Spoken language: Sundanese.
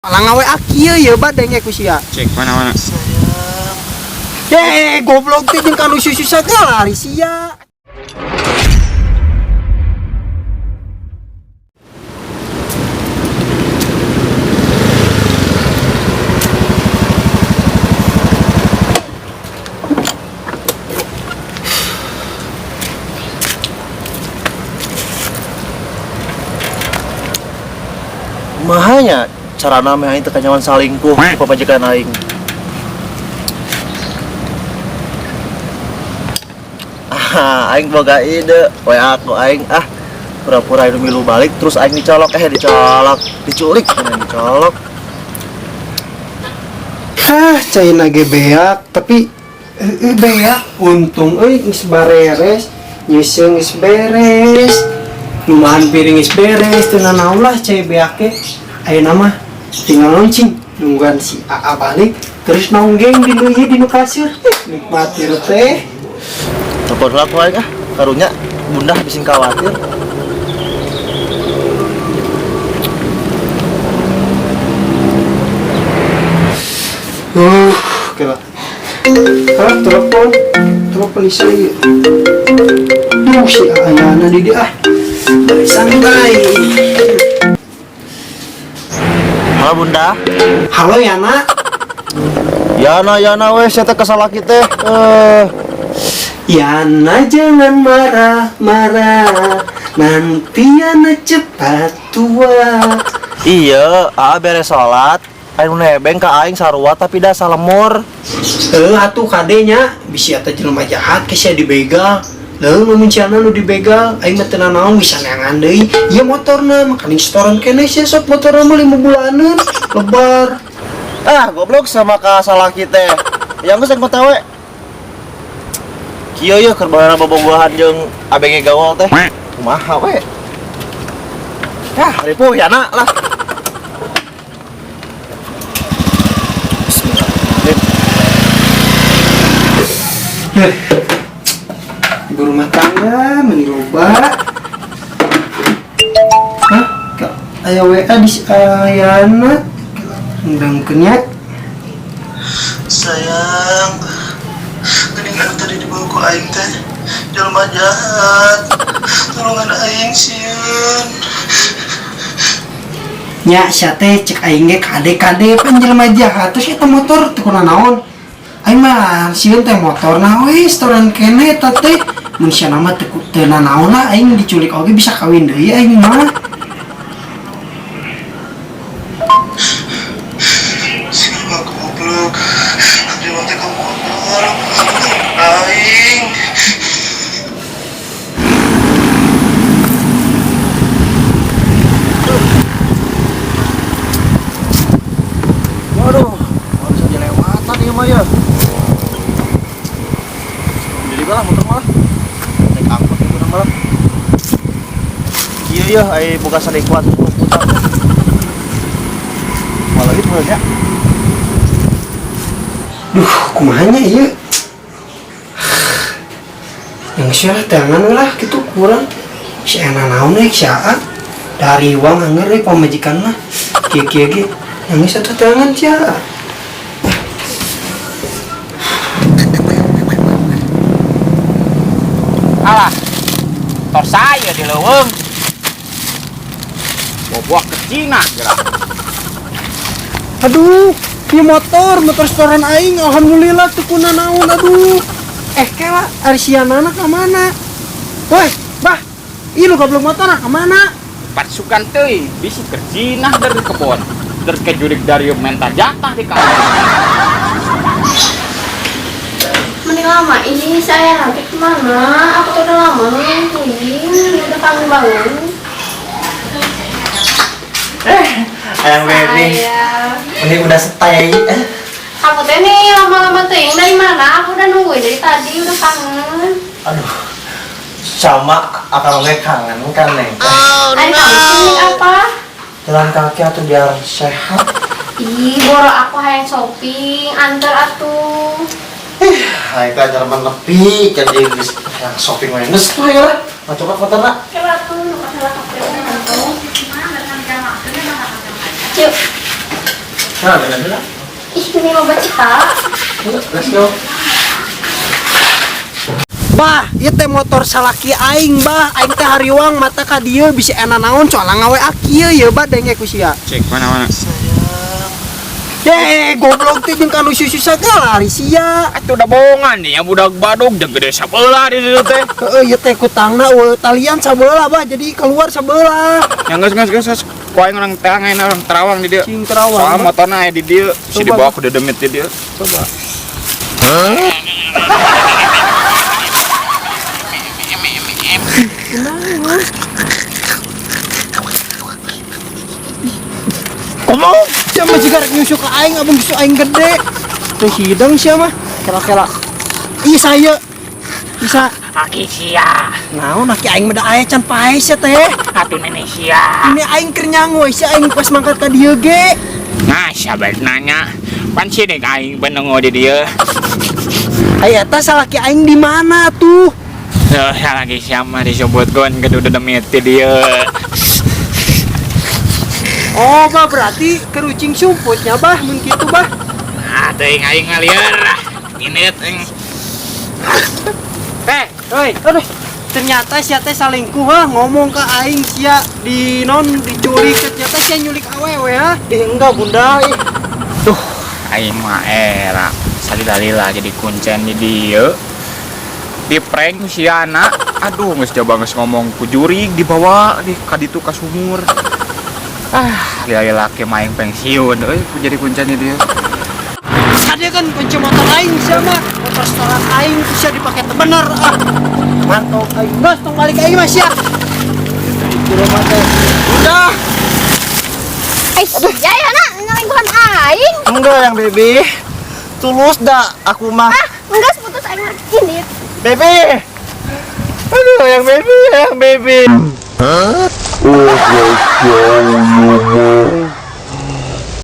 Malah ngawe kieu ye ba denge ku sia. Cek mana mana. Eh, goblok teh jeung kanu susu sagala ari sia. Mahanya carana meh aing teu kanyawan salingkuh ku pamajikan aing. Ah, aing boga ide, WA ku aing ah pura-pura aing milu balik terus aing dicolok dicolok, diculik dicolok. Hah, caina ge beak, tapi beak untung euy geus bareres, nyeuseuh geus beres. Numahan piring geus beres, teu nanaon lah cai beak ge. Ayeuna mah tinggal loncing nungguan si AA balik terus nonggeng di nu ieu di nu kasur. Nikmati teh. Telepon lah ku aing ah, karunya bunda bising khawatir. Kira. Ah, telepon. Telepon istri. Duh, si Ayana di dia ah. Balik santai. Halo bunda. Halo Yana. Yana Yana weh saya teh kesalaki teh. Yana jangan marah-marah, nanti Yana cepat tua. Iya, aa beres sholat. Aing nu nebeng ka aing sarua tapi dah salemur. Heuh atuh kadenya bisi eta jelema jahat ke sia dibegal. Leuh lamun sia nu dibegal, aing mah teu nanaon bisa neangan deui. Ieu motorna makaning setoran keneh sia sok motorna mah 5 bulaneun lebar. Ah, goblok sama ka salaki teh. Yang geus engko we. Kieu yeuh keur baheula bobogohan jeung ABG gaul teh. Kumaha we? Yah, ripuh Yana lah. Bismillahirrahmanirrahim. Ibu rumah tangga meni loba. Hah? Aya WA di Ayana. Undangkeun nya. Sayang, geuning anu tadi dibawa ku aing teh jelema jahat. Tulungan aing sieun. Nya sia teh cek aing ge kade-kade pan jelema jahat terus eta motor teu kunanaon. Aing mah sieun teh motorna we setoran keneh eta teh. Mun sia mah teu nanaon lah aing diculik oge bisa kawin deui aing mah. Siapa goblok? Jelema teh ka motor. Aing. Waduh, harus aja lewatan ieu mah ya. Jadi lah motor mah. Naik angkot itu nama lah. Iya ya, ai boga salikuan putar. Malah gitu ya. Duh, kumaha nya ieu? Yang sia tangan lah gitu kurang. Si enak naon euy si Aa. Dari uang angger euy pamajikan mah. Kieu-kieu ge. Yang satu tangan sia. Alah. Tor saya di leuweung. Boboak ke Cina gerak. Aduh, ieu motor setoran aing alhamdulillah teu kunanaon aduh. Kela ari sianana ka mana? Woi, bah. Ih lu goblok motor ka mana? Pasukan teuing bisi ke Cina dari kebon. Terus ke jurik dari menta jatah di kampung. Mending lama ini saya nanti kemana? Aku tuh udah lama nungguin, udah kangen banget. Ayang baby. Ini udah stay. Kamu teh nih lama-lama teuing dari mana? Aku udah nungguin dari tadi, udah kangen. Aduh, sama akang ge kangen kan neng. Oh, no. Kamu sih apa? Jalan kaki atau biar sehat. Ih, boro aku hayang shopping, antar atuh. Ih, hayang teh antar menepi, jadi geus hayang shopping we geus tuh ya lah. Ngacoba motorna. Coba tuh, masalah kafe. Yuk. Nah, lah. Ih, ini mau baca. Let's go. Bah, ieu teh motor salaki aing, bah. Aing teh hariwang mata ka dieu bisa enak naon soalnya ngawe kieu ye bah denge ku sia. Cek mana-mana. Deh, goblok teh jeung kanu susu sagala ari sia. Atuh udah bohongan nih ya budak badog jeung gede sabelah di situ teh. Heeh, ieu teh kutangna eueuh talian sabelah bah, jadi keluar sabelah. Yang geus geus geus geus. Ku aing orang teang aing orang terawang di dieu. Cing terawang. Soalnya motorna aya di dieu, si Coba, dibawa ku dedemit di dieu. Coba. Ngomong, sia mah jiga rek nyusu ka aing, abang nyusu aing gede. Teu hidang sia mah. Kela-kela. Ih saya bisa Aki sia, naon aki aing mah da aya can pae sia teh. atuh nenek sia. Ini aing keur nyangu sia aing pas mangkat ka dieu ge. Nah, sabar nanya. Pan sidik aing benengo di dieu. Aya eta salaki aing di mana tuh? Tuh, lagi siapa disebutkan ke dedemit di dieu. Oh, bah berarti kerucing sumputnya bah mun kitu bah. Ah, teuing aing ngalieur. Ini teuing. Eh, oi, aduh. Ternyata sia teh salingkuh ha ngomong ke aing sia di non diculik ternyata sia nyulik awewe ha. Ih, enggak bunda ih. Tuh, aing mah era salila-lila jadi kuncen di dieu. Di prank si anak. Aduh, geus coba geus ngomong ku jurig dibawa di ka ditu ka sumur. Ah, lila-lila ke main pensiun euy jadi kuncen di dieu. Tadi kan kunci motor aing sia mah. Motor setoran aing sia dipake teu bener ah. Mantap aing geus tong balik aing mah sia. Di rumah teh. Udah. Eh, ya ya nak, nyelingkuhan aing. Enggak yang baby. Tulus dah aku mah. Ah, enggak putus aing mah ini. Baby. Aduh, yang baby, yang baby. Oh,